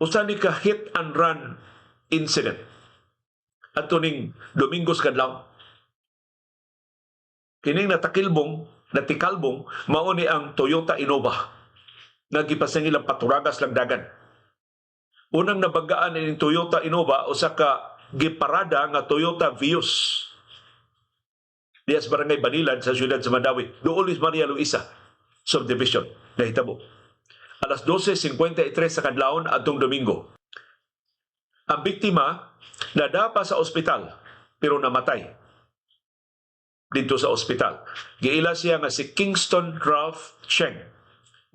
Usa ni ka hit and run incident adto ning Domingo sa kadlaw. Kining natakilbong, natikalbong, mao ni ang Toyota Innova nga gipasangilang paturagas lang dagan. Unang nabanggaan ining Toyota Innova, usa ka giparada nga Toyota Vios diya sa Barangay Banilad sa siyudad sa Mandaue, duol sa Maria Luisa Subdivision nahitabo. Alas 12:53 sa kadlawon adtong Domingo. Ang biktima nadapa sa ospital pero namatay dito sa ospital. Giila siya nga si Kingston Ralph Cheng.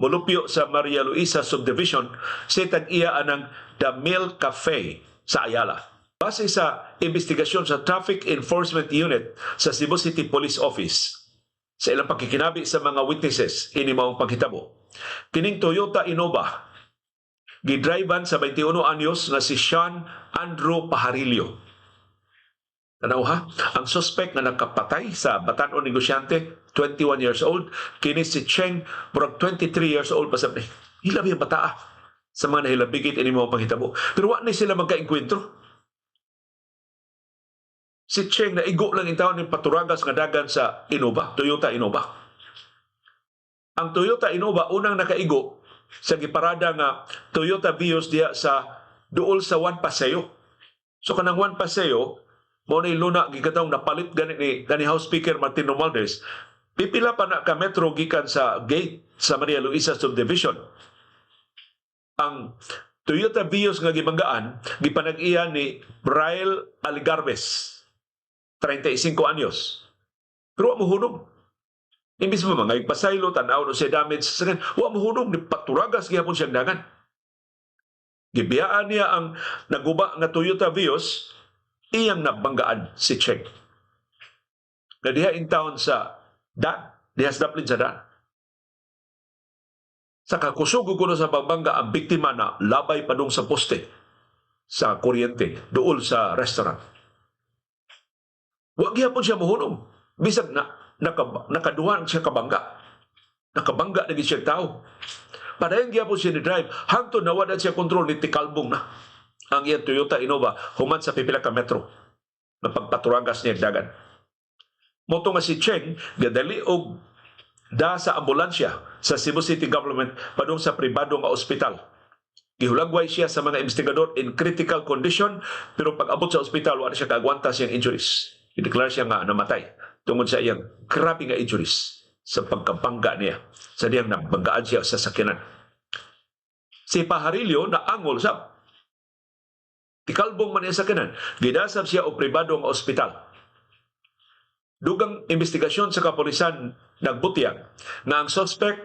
Mulupyo sa Maria Luisa Subdivision, sa tag-iya anang The Mill Cafe sa Ayala. Base sa investigasyon sa Traffic Enforcement Unit sa Cebu City Police Office, sa ilang pagkikinabi sa mga witnesses, ini maong paghitabo. Kining Toyota Innova, gidriban sa 21 anyos nga si Sean Andrew Pajarillo. Tanaw ha, ang suspect nga nakapatay sa batan-on negosyante, 21 years old, kini si Cheng, murag 23 years old pa sab ni. Hilabi ang bataa sa mga nahilabigit ini mga panghitabo. Pero wa ni sila magkaengkwentro. Si Cheng naigo lang intawon ning paturagas nga dagan sa Innova, Toyota Innova. Ang Toyota Innova unang nakaigo sa giparada nga Toyota Vios diha sa duol sa One Paseo. So kanang One Paseo, mao ni luna gikatong napalit gani ni kani House Speaker Martin Romualdez, pipila pa na ka metro gikan sa gate sa Maria Luisa Subdivision. Ang Toyota Vios nga gibanggaan, gipanag-iya ni Braille Aligarves, 35 anyos. Pero wa mohunong. Imbis mo mga pasaylo, tanaw no siya damage sa sakyan, wa mohunong, ni paturagas gihapon siyang dagan. Gibiyaan niya ang naguba nga Toyota Vios, iyang nabanggaan si Cheng. Na diha in town sa Dan, diha sa daplin sa Dan. Sa kakusog kuno sa pagbangga, ang biktima na labay padung sa poste sa kuryente duol sa restaurant. Wa gihapon siya mohunong. Bisag na nakaduha siya kabangga. Nakabangga na gid siya tao. Padayon gihapon siya ni drive hangtod nawala siya kontrol, ni tikalbong na ang iyang Toyota Innova human sa pipila ka metro na pagpaturagas niya dagan. Mao to nga si Cheng gadali og da sa ambulansya sa Cebu City Government padung sa pribado nga ospital. Gihulagway siya sa mga investigador in critical condition, pero pag abot sa ospital, wala siya kaagwanta siyang injuries. Gideklara siya nga namatay tungod sa iyang grabe nga injuries sa pagkabangga niya sa diyang nabanggaan siya sa sakyanan. Si Pajarillo naangol sab. Tikalbong man iya sakyanan. Gidasab siya og pribado nga ospital. Dugang investigasyon sa kapolisan nagbutyag nga ang suspect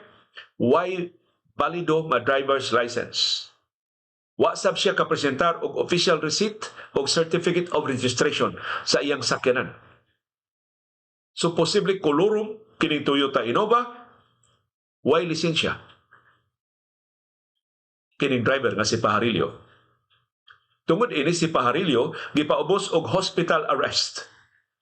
way balido nga driver's license. Wa sab siya kapresentar og official receipt o certificate of registration sa iyang sakyanan. So posible kolorum kining Toyota Innova, way lisensya kining driver nga si Pajarillo. Tungod ini, si Pajarillo gipaubos og hospital arrest.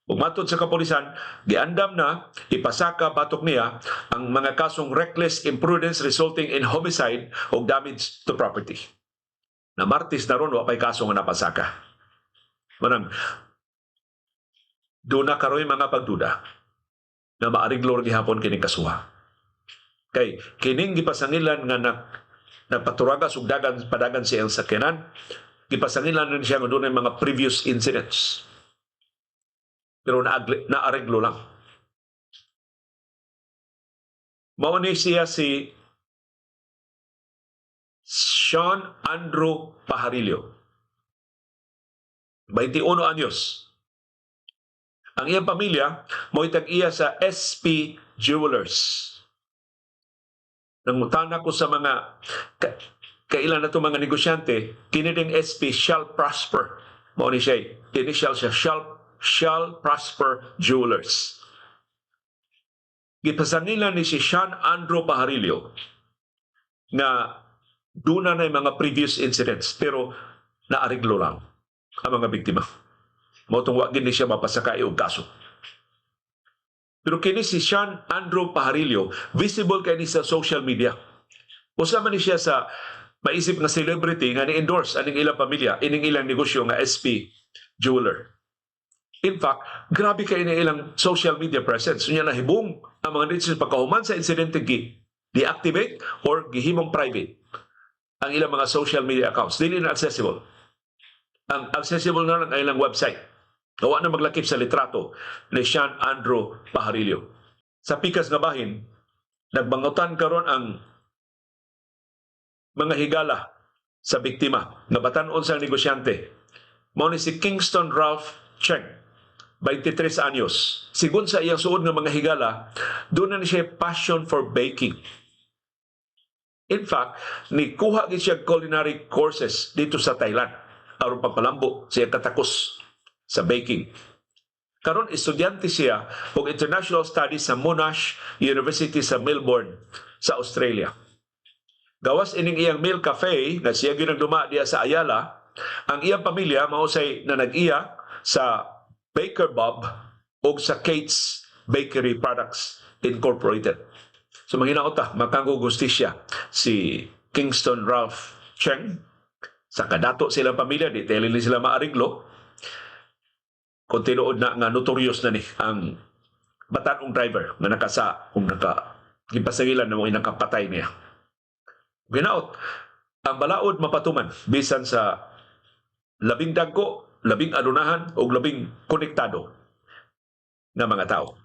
Ug matod sa kapolisan, giandam na ipasaka batok niya ang mga kasong reckless imprudence resulting in homicide o damage to property. Na Martes na ron, wa pay kaso nga napasaka. Manang duna karoy mga pagduda na maariglo ra gihapon kining kasuha. Kay kining gipasangilan nga nagpaturagas og dagan padagan sa iyang sakyanan, gipasangilan rin siya nga dunay mga previous incidents. Pero naareglo lang. Mao ni siya si Sean Andrew Pajarillo. 21 anyos. Ang iyang pamilya mo'y tag-iya sa SP Jewelers. Nangutana ko sa mga kailan na ito mga negosyante, kini ding SP shall prosper. Mao ni siya, initial siya, shall prosper Jewelers. Gipasangilan ni si Sean Andrew Pajarillo nga duna na mga previous incidents pero naariglo lang ang mga biktima. Mao tong wa gid ni siya mapasakay og kaso. Pero kini si Sean Andrew Pajarillo, visible kay ni sa social media. Usa man ni siya sa Maisip nga celebrity nga ni-endorse aning ilang pamilya, ining ilang negosyo nga SP Jeweler. In fact, grabe kay ni ilang social media presence. Unya nahibong ang mga netizens pagkahuman sa insidente, gi deactivate or gihimong private ang ilang mga social media accounts. Dili na accessible. Ang accessible na lang ang ilang website. Wa na maglakip sa litrato ni Sean Andrew Pajarillo. Sa pikas nga bahin, nagbangutan karon ang mga higala sa biktima nga batan-on sang negosyante. Mao ni si Kingston Ralph Cheng, 23 anyos. Sigon sa iyang suod nga mga higala, duna ni siya passion for baking. In fact, nikuha gid siya culinary courses dito sa Thailand aron pagpalambo sa iyang katakos sa baking. Karon estudyante siya og international studies sa Monash University sa Melbourne sa Australia. Gawas ining iyang Milk Cafe nga siya gyud nagduma diya sa Ayala, ang iyang pamilya mao say na nag-iya sa Baker Bob ug sa Kate's Bakery Products Incorporated. So manghinaot ta makanggo hustisya si Kingston Ralph Cheng sa kadato silang pamilya. Di tele ni sila maariglo kung tinuod na nga notorious na ni ang batan-ong driver nga nakasa kung naka gipasangilan na mo nakapatay niya. Ginaot ang balaod mapatuman bisan sa labing dagko, labing adunahan o labing konektado nga mga tao.